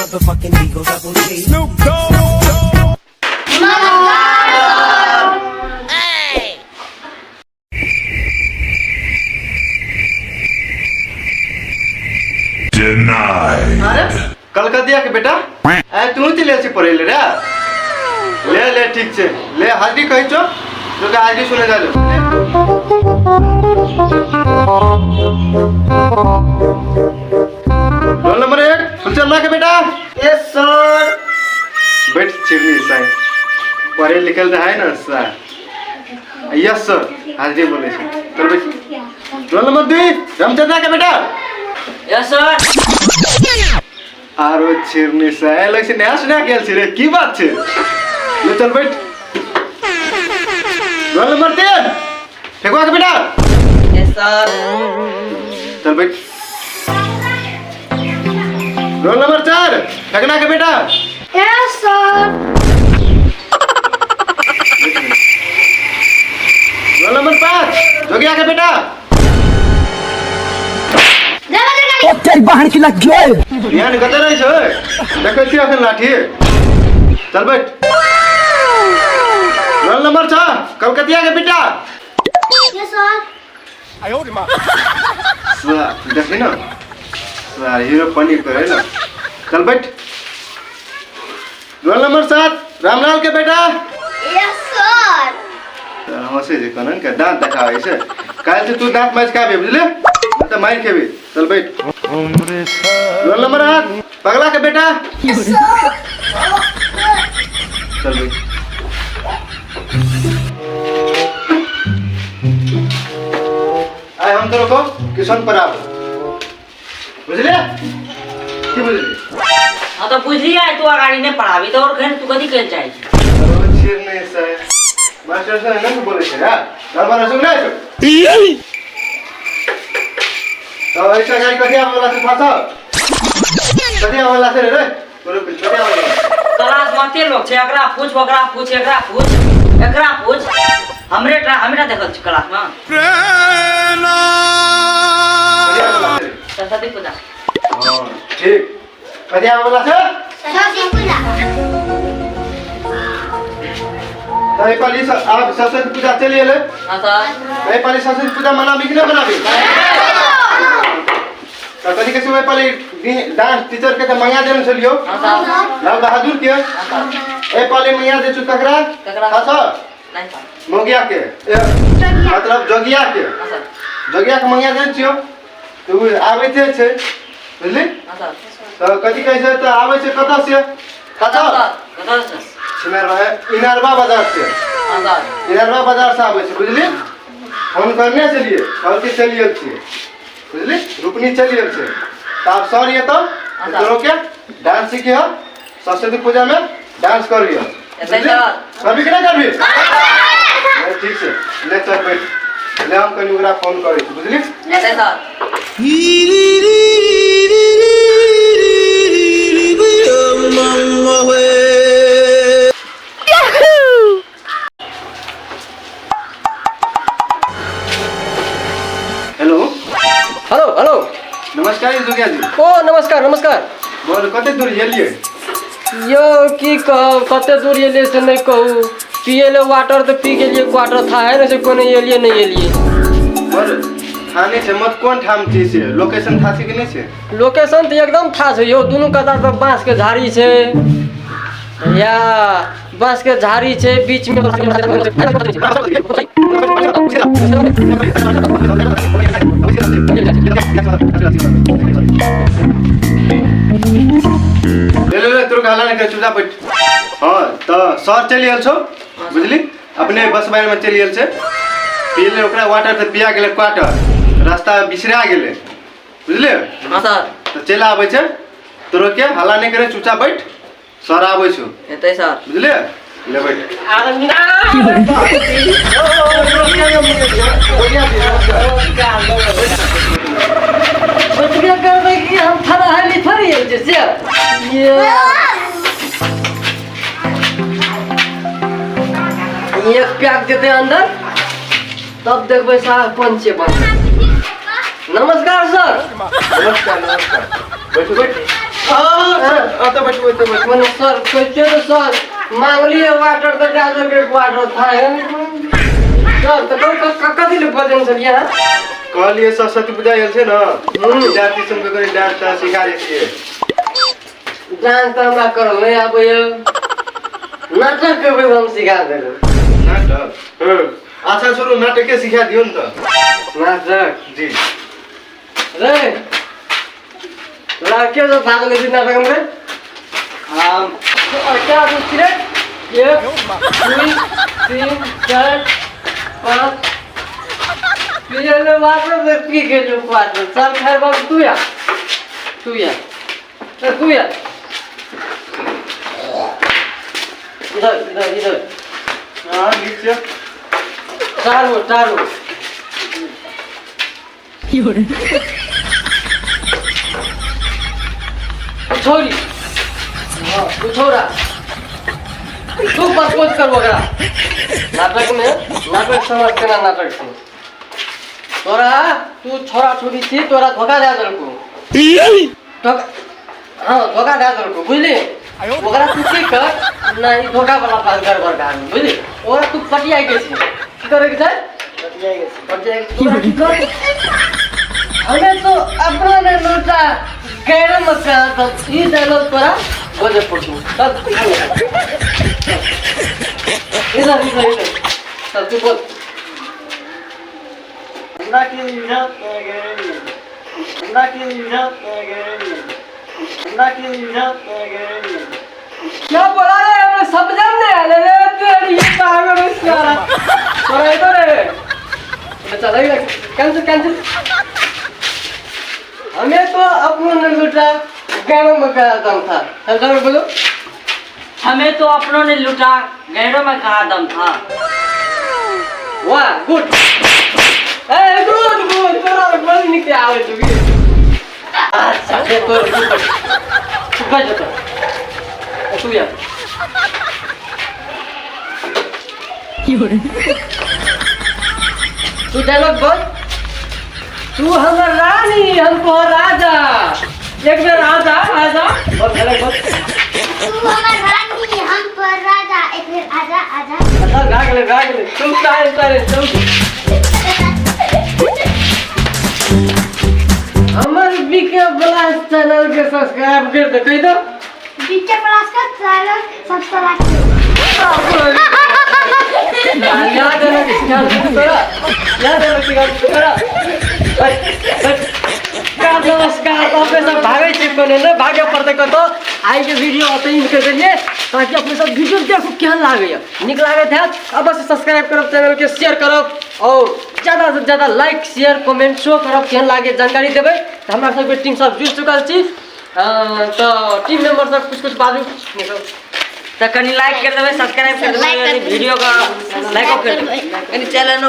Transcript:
motherfucking Eagle Double G. Denied. अरे कलकतिया के बेटा आय तू चले छी पढ़ै ले रे ले ले ठीक छै ले हाजरी कहै छौ तो के हाजरी सुने जा जो रोल नंबर 1 सुलचन्ना के बेटा। Yes sir. बैठ चिरनी साहब पढ़े लिखल रहा है ना सर। यस सर हाजरी बोले छे। चल बैठ। रोल नंबर 2 रामचंद्र के बेटा। Yes sir. आरो चिरनी साहब लग से नया सुना गेल छी रे की बात छे। ले चल बैठ। रोल नंबर 3 फेकुआ के बेटा। Yes sir. चल बैठ। रोल नंबर 4 ठगना के बेटा। Yes sir. Roll number 5 जोगिया के बेटा। तेरी बहन की लग गई। ध्यान कतऽ रहै छै देखै छियै अखन लाठी। चल बैठ। रोल नंबर 6 कलकतिया के बेटा। Yes sir. देखी ना सार हीरो पनीर करे ना। चल बैठ। रोल नंबर 7 रामलाल के बेटा। Yes sir. हंसे जे कनन के दांत देखाबै छै। काल्हि से तू दांत मारि खाबे बुझले नहीं तऽ मारि खेबे। चल बैठ। रोल नंबर 8 पगला के बेटा। चल बैठ। आइ हम तोरो को किशन पढ़ाबो बुझले की बुझली। हाँ तो बुझलियै तू अगाडि नहि पढ़ाबी तऽ और घन तू कथी कहै चाहै छी। छिर नहीं सर मास्टर सर एना के बोले छै यार दरबार सुन नै छौ तो ऐसा गाड़ी कथी आबै वाला छै फासो कथी आबै वाला छै रे बोलो कुछ कथी आबै वाला छै? क्लास में एते लोग छै एकरा पूछ ओकरा पूछ एकरा पूछ एकरा पूछ हमरे टा हमरा देखल छी क्लास में। कथी आबै वाला छै रे? सरस्वती पूजा। हाँ, ठीक कथी आबै वाला छै। सरस्वती पूजा। तऽ एहि पाली आब सरस्वती पूजा चलि एलै। हाँ सर। एहि पाली सरस्वती पूजा मनाबी कि नहि मनाबी। तऽ कथी कहै छै ओहि पाली डांस टीचर के तऽ मंगा देने छलियौ हाँ सर। लाल बहादुर के। हाँ सर। एहि पाली मंगा दै छौ ककरा। ककरा? हाँ सर। नहीं सर। मोगिया के मतलब जोगिया के। हाँ सर। जोगिया के मंगा देने छियौ तऽ ओ आबैते छै बुझली। हाँ सर। तऽ कथी कहै छै तऽ आबै छै कतऽ से। कतऽ? कतऽ से? छिनरवा इनरवा बाजार से। हाँ सर। इनरवा बाजार से आबै छै बुझली। फोन करने छलियै कहलकै चलि गेल छियै बुझली। रुपनी चलि गेल छै तऽ आब सर एतौ हाँ। तोरो के डांस सीखिह सरस्वती पूजा में डांस करिह एतै सर। करबी कि नहि करबी। ले, ठीक छै ले चल बैठ ले हम कनि ओकरा फोन करै छी बुझली। एतै सर। हेलो। Hello hello. नमस्कार जोगिया जी। ओ नमस्कार नमस्कार। बोल कते दूर गेलियै। यौ की कहब कते दूर एलियै से नहि कहू। पियै ले वाटर तऽ पी गेलियै क्वार्टर था है ने से कोनो एलियै नहि एलियै। बोल थाने छै मत कोन ठाम छी से लोकेशन था छै कि नहि छै। लोकेशन तऽ एकदम था छै यौ दुनू कतार पर बाँस के झाड़ी छै या बाँस के झाड़ी छै बीच में। ले ले ले तोर हल्ला नहि कर चुपचाप बैठ। हाँ तऽ सर चलि गेल छौ बुझली अपने बस बार में चलि गेल छै। पी ले ओकरा वाटर तऽ पिया गेलै क्वार्टर रास्ता बिसरा गेलै बुझलियै। हाँ सर। तऽ चलि आबै छै तोरो के हल्ला नहि करे चुपचाप बैठ सर आबै छौ एतै सर। बुझलियै ले बैठ। बचबे करबै कि हम थरहली थोड़ी होइ छै से। ये एक पैक देते अंदर तब देखबै साहब कोन छियै बंद। नमस्कार सर। नमस्कार नमस्कार बैठू बैठू। हां, अत बैठू, अत बैठू। मने सर कहै छियै तऽ सर मांगलियै वाटर तऽ दए देलकै क्वार्टर था सर। तऽ कहू कथी लए बजन छलियै अहाँ? कहलिए सरस्वती पूजा आयल छै ने, विद्यार्थी सबके कनि डांस तांस सिखा देतियै। डांस तऽ हमरा करल नहि आबैए, नाटक करबै हम सिखा देबै। नाटक? अच्छा छोड़ू, नाटके सिखा दियौ ने तऽ। नाटक? जी। रे लड़के जो भाग ले छी नाटक में। हम क्या दूसरे 1 2 3 4 5 पियले वाटर से पी गेलो क्वार्टर। चल खैर बाबू, तू या तू या ए, तू या इधर इधर इधर। हाँ, ठीक छै। चारू चारू छोरी, हाँ तू छोरा, तू प्रपोज कर ओकरा नाटक में। नाटक समझ, केना नाटक छै तोरा? तू छोरा छोरी छी, तोरा धोखा दए देलको। धोखा, हाँ, धोखा दए देलको, बुझली? ओकरा तू की कर ना, ई धोखा वाला बात गड़बड़ भए गेल, बुझली? ओकरा तू पटियाइ के छी, की करे के छै? पटियाइ के। तोरा की कर, हमें तो अपना ने लूटा गैर मका। तो ई डायलॉग तोरा बजे पड़तो। चल इधर इधर इधर, चल तू बोल। हमरा के इज्जत गेल, हमरा के इज्जत गेल, हमरा के इज्जत गेल। क्या बोला रे? हमें समझ नहीं आ रे तेरी, ये कहाँ में सारा तोरा इधर रे। चल कैंसिल कैंसिल। हमें तो अपनों ने लूटा गैरों में कहा दम था। चल चल बोलो। हमें तो अपनों ने लूटा, गैरों में कहाँ दम था। वाह, गुड, ए गुड गुड, तोरा बोल निकले आवे तू भी। अच्छा दे तो तू बैठ जा, तू यार तू डायलॉग बोल। तू हमर रानी, हम तोहर राजा, एक बेर आजा आजा, बोल डायलॉग बोल। तू हमर रानी, हम तोहर राजा, एक बेर आजा आजा। अच्छा गा गेलै, गा गेलै। तुम सारे सारे तुम हमर बीके ब्लास्ट चैनल के सब्सक्राइब कर दे, कहि दो। बीके प्लस का चैनल सब्सक्राइब करो। याद है ना तोरा? याद है ना तोरा? नमस्कार, अपने सब भागै छी कोने ने भागे पड़तै कतौ। आइके वीडियो ओतहि एंड कर देलियै, ताकि अपने सब वीडियो देखू केहन लागैए। नीक लागैत हैत अवश्य सब्सक्राइब करब चैनल के, शेयर करब और ज़्यादा से ज़्यादा लाइक शेयर कमेंट शो करब, केहन लागे जानकारी देबै। तऽ हमरा सबके टीम सब जुड़ि चुकल छी, तऽ टीम मेंबर सब कुछ कुछ बाजू। तऽ कनि लाइक कर देबै, सब्सक्राइब कर देबै, वीडियो का लाइको कर देबै, कनि चैनल